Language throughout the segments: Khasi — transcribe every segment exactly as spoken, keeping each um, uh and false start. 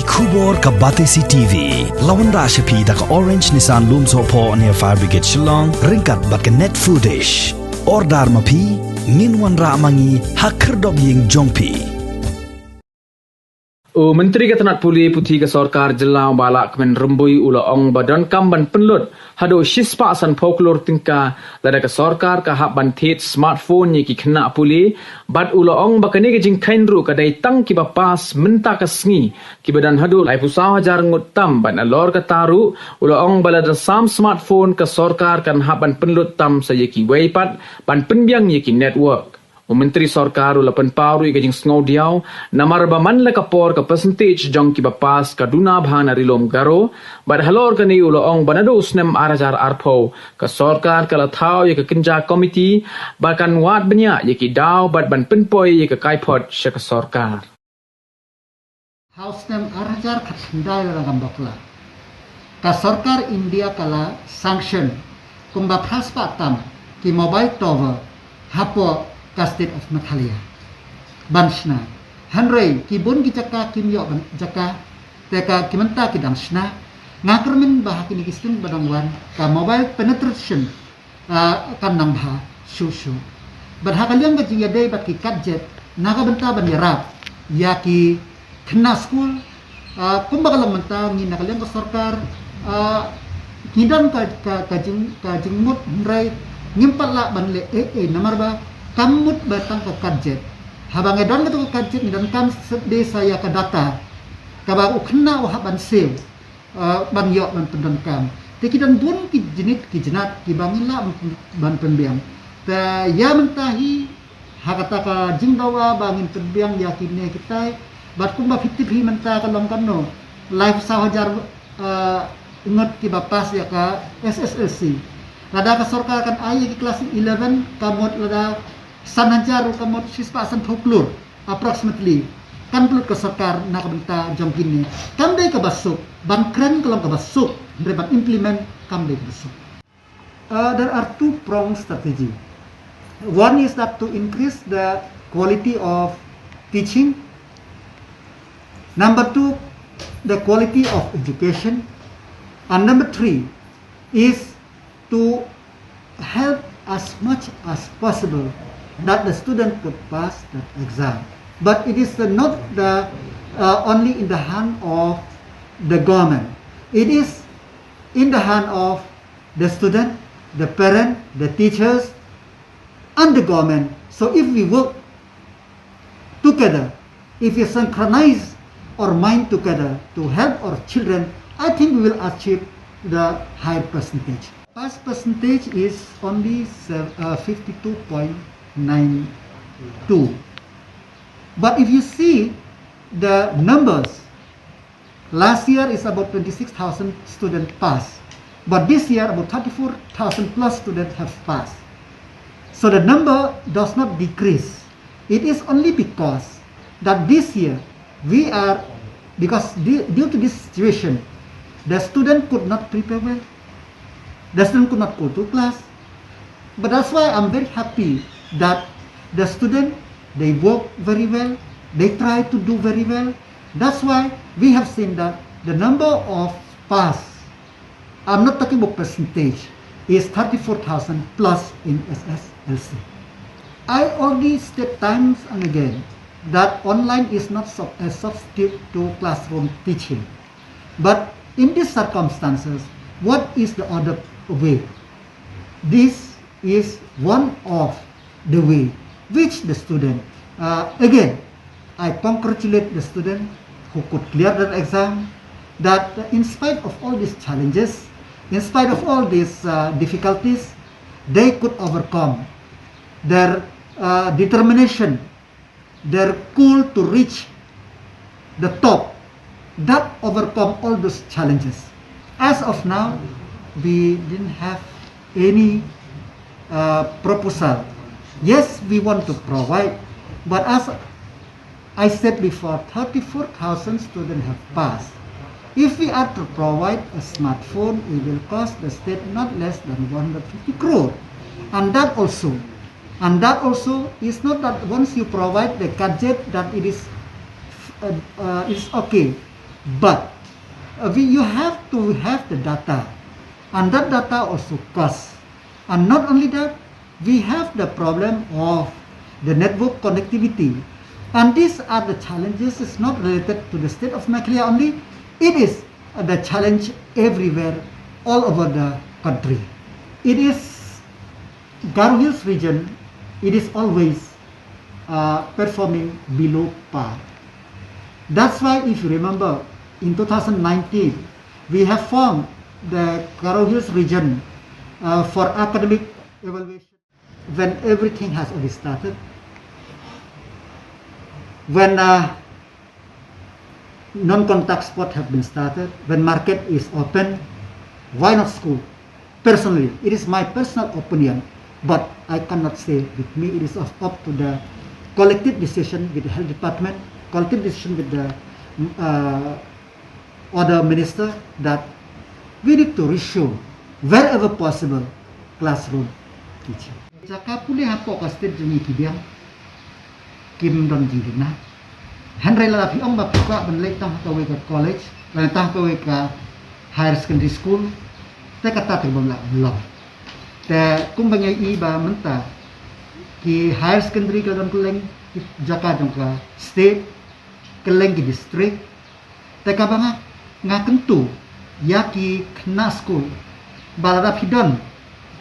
Khubor ka Batesi T V. La wanrah sha phi da ka Orange Nissan Lumsohphoh near Fire Brigade Shillong, ryngkat bad ka Net Foodish. Order ma phi, ngin wanrah ma ngi ha khyrdop ïing jong phi. U Myntri ka tnat pule puthi ka sorkar jylla u Bah Lahkmen Rymbui u la ong ba donkam ban pynlut haduh shispah sanphew klur tyngka lada ka sorkar ka hap ban thied smartphone ïa ki khynnah pule, bad u la ong ba kane ka jingkheiñ ruh ka dei tang kiba pass mynta ka sngi, kiba don haduh laiphew saw hajar ngut tam, bad nalor kata ruh u la ong ba lada sam smartphone ka sorkar kan hap ban pynlut tam sa ïa kiwei pat ban pynbiang ïa ki network. U Myntri Sorkar u la pynpaw ruh ïa ka jingsngewdiaw namar ba man la ka por ka percentage jong kiba pass ka duna bha na Ri Lum Garo, bad halor kane u la ong ba naduh u snem ar hajar arphew ka sorkar ka la thaw ïa ka kynja komiti ba kan wad bniah ïa ki daw bad ban pynpoi ïa ka kaiphod sha ka sorkar. Ha u snem ar hajar khatkhyndai lada ngam bakla, ka sorkar India ka la sanction kumba phra spah tam ki mobile tower hapoh ka state of Meghalaya ban shna. Hynrei ki bun ki jaka kim ïoh ban jaka, te ka ki mynta ki dang shna. Nga kyrmen ba ha kine ki snem ba dang wan ka mobile penetration, ah, kan nang bha shuh shuh. Bad ha ka liang ka jingïadei bad ki gadget na ka bynta ban ïarap ïa ki khynnah skul, ah, kumba ka long mynta ngi na ka liang ka sorkar, ah, ngi don ka, ka, ka jing, ka jingmut, hynrei ngim pat lah ban leh ei ei namar ba kam mut ba tang ka gadget. Haba ngi don kato ka gadget ngi donkam sdang sa ïa ka data kaba u khynnah u hap ban save, ah, ban ïoh ban pyndonkam. Te ki don bun ki jinit ki jinat kiba ngin lah ban, ban pynbiang. Te ïa mynta hi ha kata ka jingdawa ba ngin pynbiang ïa kine kitai, bad kumba phi tip hi mynta ka long kumno, laiphew saw hajar, ah, ngut kiba pass ïa ka S S L C. Lada ka sorkar kan ai ïa ki klas eleven, ka mut lada san hajar ruh ka mut shispah sanphew klur approximately kan pynlut ka sorkar na ka bynta jong kine. Kam dei kaba suk, ban kren ka long kaba suk, hynrei ban implement kam dei kaba suk. Uh, there are two-pronged strategy. One is that to increase the quality of teaching. Number two, the quality of education. And number three is to help as much as possible that the student could pass that exam. But it is the, not the, uh, only in the hand of the government. It is in the hand of the student, the parent, the teachers, and the government. So if we work together, if we synchronize our mind together to help our children, I think we will achieve the higher percentage. Pass percentage is only sev-, uh, fifty-two point nine two. But if you see the numbers, last year is about twenty-six thousand students passed, but this year about thirty-four thousand plus students have passed. So the number does not decrease. It is only because that this year we are, because due, due to this situation, the student could not prepare well. The student could not go to class. But that's why I'm very happy that the student, they work very well, they try to do very well. That's why we have seen that the number of pass, I'm not talking about percentage, is thirty-four thousand plus in S S L C. I already state times and again that online is not sub-, a substitute to classroom teaching. But in these circumstances, what is the other way? This is one of the way which the student, uh, again, I congratulate the student who could clear their exam, that in spite of all these challenges, in spite of all these, uh, difficulties, they could overcome their, uh, determination, their goal to reach the top, that overcome all those challenges. As of now, we didn't have any, uh, proposal. Yes, we want to provide, but as I said before, thirty-four thousand students have passed. If we are to provide a smartphone, it will cost the state not less than one hundred fifty crore. And that also, and that also is not that once you provide the gadget that it is, uh, uh, is okay. But uh, we, you have to have the data, and that data also costs. And not only that, we have the problem of the network connectivity. And these are the challenges, it's not related to the state of Meghalaya only, it is uh, the challenge everywhere, all over the country. It is Garo Hills region, it is always uh, performing below par. That's why, if you remember, in two thousand nineteen, we have formed the Garo Hills region uh, for academic evaluation when everything has already started. When uh, non-contact sport have been started, when market is open, why not school? Personally, it is my personal opinion, but I cannot say with me. It is up to the collective decision with the health department, collective decision with the uh, other minister that we need to resume wherever possible classroom teaching. Jaka pule hapoh ka state jong ngi ki biang kim don jingkynmaw. Hynrei lada phi ong ba phi kwah ban leit tang ha kawei ka college, lane tang ha kawei ka higher secondary school, te kata te bym lah ban long. Te kumba ngi ïohi ba mynta ki higher secondary ka don kylleng ki jaka jong ka state, kylleng ki district, te kaba nga, nga kyntu ïa ki khynnah skul ba lada phi don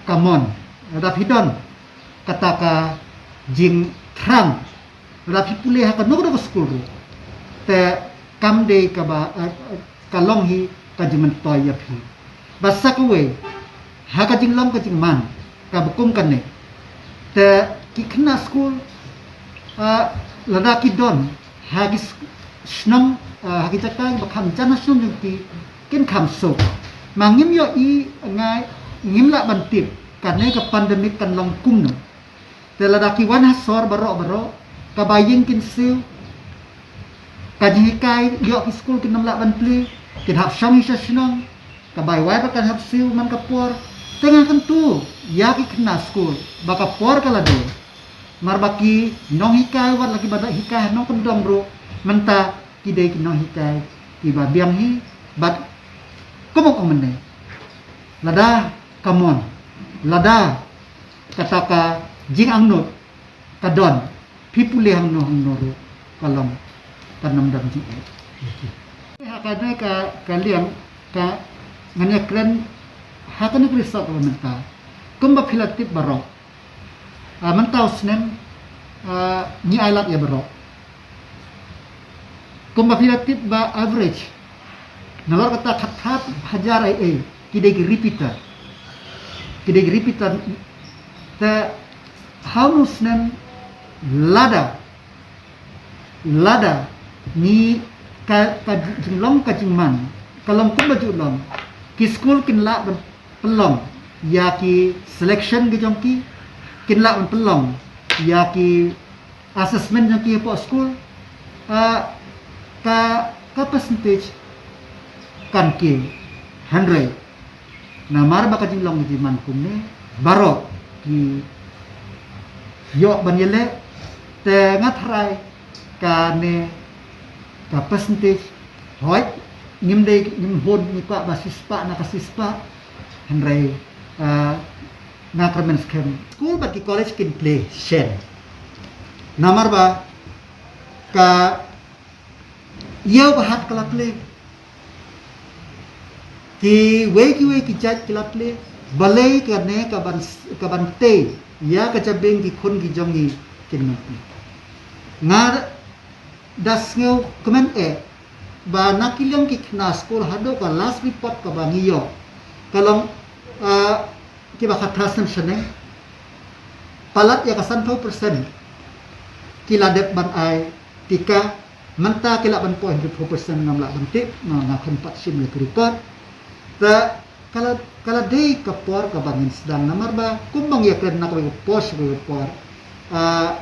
ka mon, lada phi don kata ka jingthrang, lada phi pule ha kano kano ka skul ruh, te kam dei kaba eh, eh, ka long hi ka jingmyntoi ïa phi. Ba sa kawei ha ka jinglong ka jingman kaba kum kane, te ki khynnah skul ah, lada ki don ha ki s- shnong, ah, ha ki jaka ba kham jan ha shnong jong ki, kin kham suk. Ma ngim ïohi, nga ngim lah ban tip kane ka pandemic kan long kumno. Te lada ki wan ha sor baroh baroh, ka bai ïing kin siew, ka jinghikai ïoh ki skul kin ym lah ban plie, kin hap shong hi sha shnong, ka bai wai ba kan hap siew man ka por. Te nga kyntu ïa ki khynnah skul ba ka por ka la dei, namar ba ki nonghikai wat la ki ba da hikai ha nongkyndong ruh, mynta ki dei ki nonghikai ki ba biang hi. Bad kum ong mynne, lada ka mon, lada kata ka jingangnud ka don, phi pule hangno hangno ruh ka long, kan ym don jingeh. Ha kane ka, ka liang ka, ngan ïakren ha kane ka result ka mynta. Kumba phi la tip baroh, ah, mynta u snem, ah, ngi ai lad ïa baroh. Kumba phi la tip ba average nalor kata khatphra hajar ei ei ki dei ki repeater. Ki dei ki repeater. Te ha une u snem lada, lada ngi ka, ka jinglong ka jingman ka long kumba ju long, ki skul kin lah ban pynlong ïa ki selection ki jong ki, kin lah ban pynlong ïa ki assessment jong ki hapoh skul, ah, ka, ka percentage kan kiew. Hynrei namar ba ka jinglong ka jingman kumne, baroh ki ïoh ban ïaleh. Te nga tharai kane ka percentage, hooid, ngim dei, ngim hun, ngi kwah ba shispah na ka shispah. Hynrei ah, nga kyrmen skhem, skul bad ki college kin plie shen. Namar ba ka ïew ka hat ka la plie, kiwei kiwei ki jait ki la plie. Balei kane ka ban, ka ban tei ïa ka jabieng ki khun ki jong ngi kin ym plie? Nga da sngewkmen eh ba na ki liang ki khynnah skul haduh ka last report kaba ngi ïoh, ka long, ah, kiba khatphra snem shaneng, palat ïa ka sanphew percent ki la dep ban ai tika. Mynta ki lah ban poi hynriewphew percent ngam lah ban tip, nga, nga khlem pat shim ïa ki report. Te ka la, ka la dei ka por kaba ngin sdang, namar ba kumba ngi ïakren na kawei ka por sha kawei ka por, ah,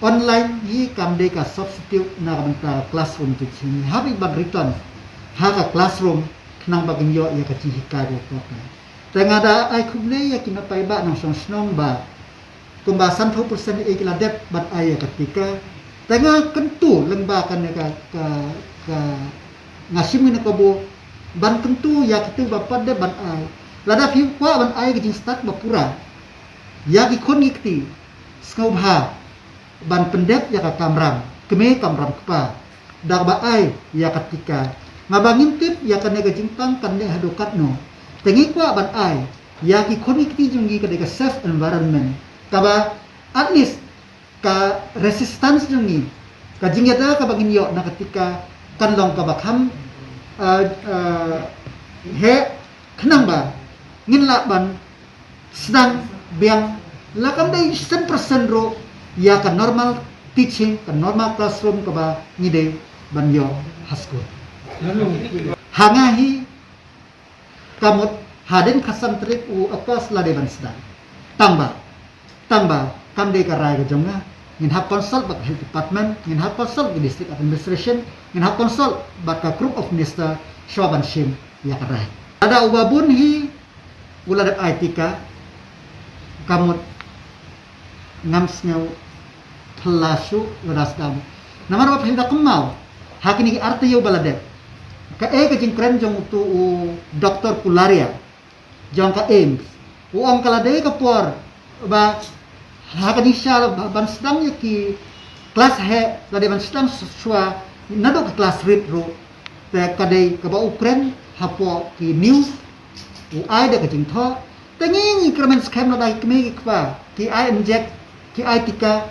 online hi kam dei ka substitute na ka bynta classroom teaching. Ngi hap ban return ha ka classroom khnang ba ngin ïoh ïa ka jinghikai ba paw. Te nga da ai khublei ïa ki nongpynbna nongshong shnong ba kumba sanphew percent eh ki la dep ban ai ïa ka tika. Te nga kyntu lyngba kane ka, ka, ka Nga shim ïa ka kabu ban kyntu ïa kitu ba pat dei ban ai. Lada phi kwah ban ai ka jingstad ba pura ïa ki khun ki kti, sngewbha ban pyndep ïa ka kamram kmie kamram kpa da kaba ai ïa ka tika. Nga ba ngim tip ïa kane ka jingpang kan leh haduh katno. Te ngi kwah ban ai ïa ki khun ki kti jong ngi ka dei ka safe environment, kaba at least ka resistance jong ngi, ka jingïada kaba ngin ïoh na ka tika kan long kaba kham, uh, uh, heh, khnang ba ngin lah ban sdang biang la kam dei san percent ruh ïa ka normal teaching, ka normal classroom kaba ngi dei ban ïoh ha skul. Ha nga hi ka mut hadien ka san tarik u August la dei ban sdang. Tang ba, tang ba kam dei ka rai ka jong nga. Ngin hap consult bad health department, ngin hap consult bad district administration, ngin hap consult bad ka group of minister shuwa ban shim ïa ka rai. Lada uba bun hi u la dep ai tika, ka mut ngam sngew phylla shuh lada sdang. Namar ba phi da kynmaw ha kine ki ar taïew ba la dep, kaei ka jingkren jong utu u Doctor Pularia jong ka AIIMS, u ong ka la dei ka por ba ha ka jingshisha ban sdang ïa ki klas heh la dei ban sdang shuwa naduh ka klas rit ruh. Te ka dei kaba u kren hapoh ki news, u ai da ka jingthoh. Te ngi ngi kyrmen skhem lada ki kmie ki kpa ki ai inject, ki ai tika,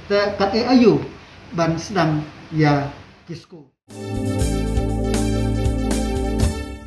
te kan ïai aïu ban sdang ïa ki skul.